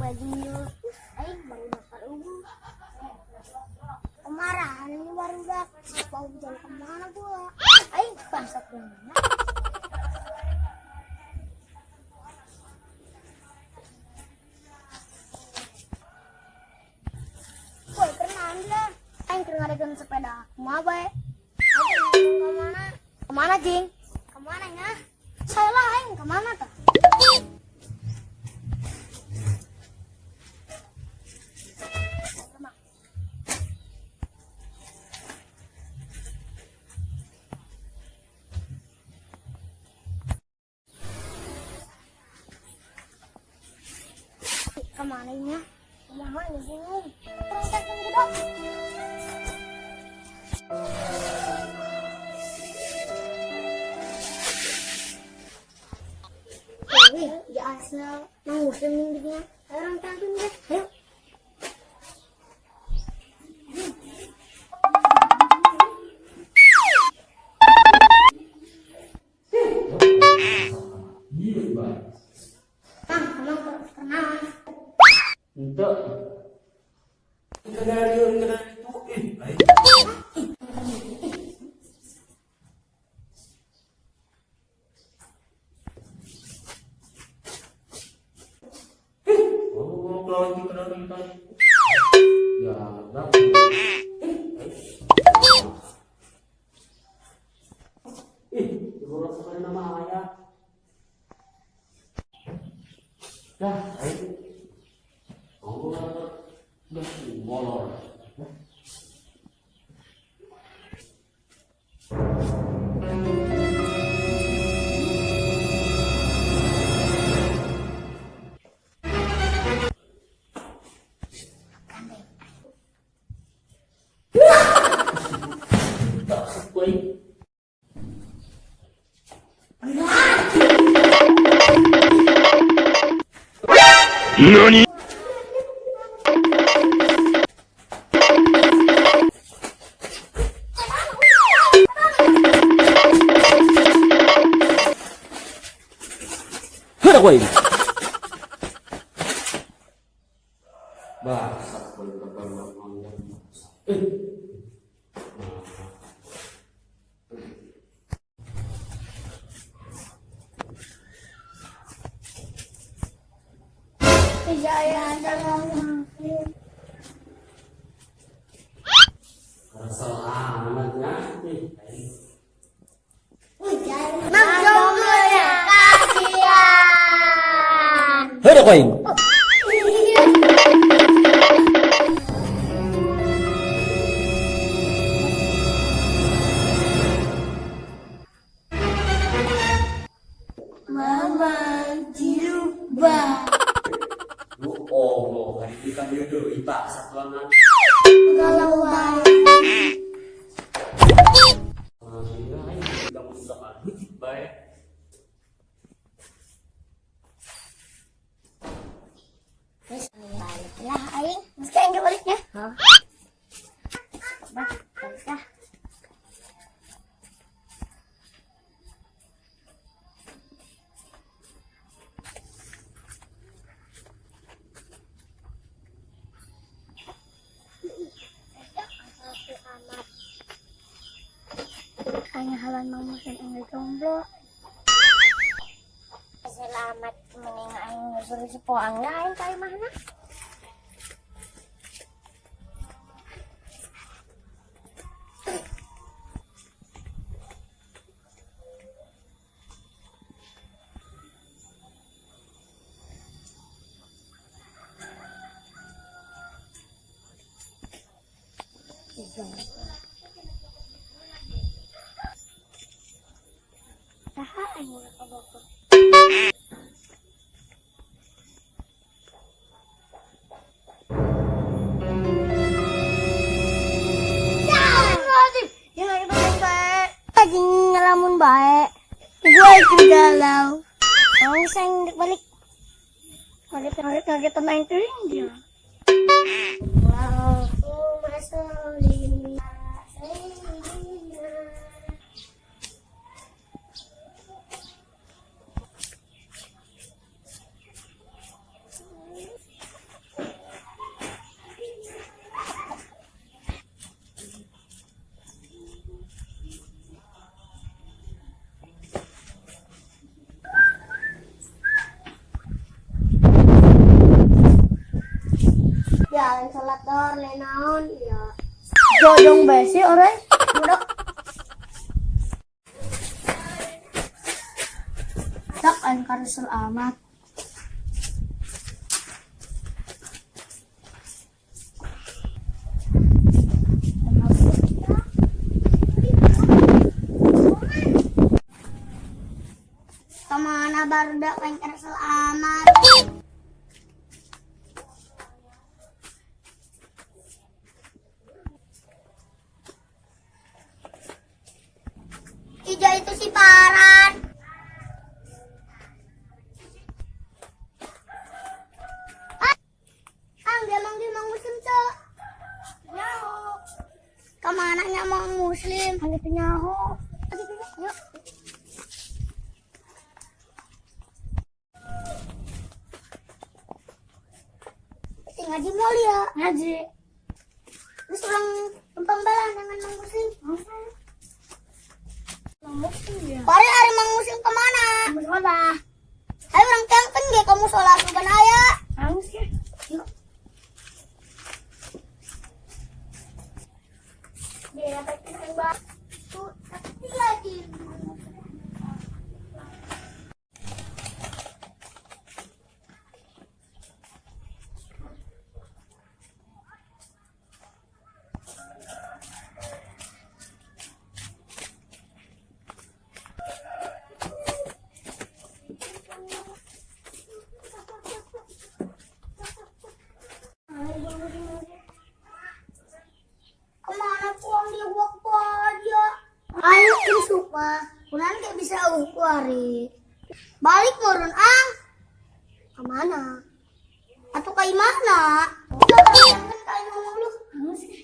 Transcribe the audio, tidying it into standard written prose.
Baju aing barudak karuguh. Kemarahan ini barudak. Bau jalan kemana gua? Aing bangsat mana? Woi, kenalan dia. Aing keur ngarekeun sepeda. Kumaha bae? Aing kemana? Kemana, Jing? Kemana nya? Salah aing kemana tah? Kemana nya? Kemana nih, bingung. Terus budak. Wih, ya asal mau muslim dia. Orang tanggung deh. Ayo. Kang, emang kenalan. Untuk. Kenal kenal itu. Eh, aing. Oh, kalau itu kenal kita. Ya, dah. Eh, ibu rasa nama ayah. Dah, aing. Oh, udah molor. Tak sesuai. 何？ Heuh we. Bangsat we kabar. Eh. Saya Kesel amatnya. Ih, aing. Mang jomblo ya, kasihan. Heuh we. Mama jiruba. Lu Allah, hari ini kan dia deui bangsat banget. Kalau baik. Aing udah budak bae. Balik lah aing. Mesti aing baliknya. Hah? Bah, balik lah. Amat. Aing halan Mang Musin aing jomblo. Selamat mending aing nyusul si Poang lah aing ka imahna. Saha aing ulah ka Bogor? Anjing ngelamun bae. Gua itu galau. Oh, sang balik. Balik balik kaget main tuh dia. Allahumma sholli ala sayyidina. Ya, lain salat dor, lain naon, ya. Jodong bae sih orang. Budak. Tak aing karesel amat. Kemana barudak aing kesel amat. Ijo itu si Paran. Ah, Ang dia manggil mang muslim tuh. Nyaho. Kemana nya mang muslim? Ang itu nyaho. Yuk. Si ngaji mau ya. Ngaji. Terus orang tumpang balan dengan mang muslim. Mang muslim ya. Pare hari mang muslim kemana? Musola. Ayo orang tiang kan ge kamu sholat bukan aya. Harus ya. Yuk. Dia dapat tembak. Tuh, tapi lagi. Kemana puang dia gua aja. Ayo ini suka. Kunan gak bisa kuari. Balik murun ang. Kemana? Atau kayak mana? Kan kayak ngomong lu. Harus ya.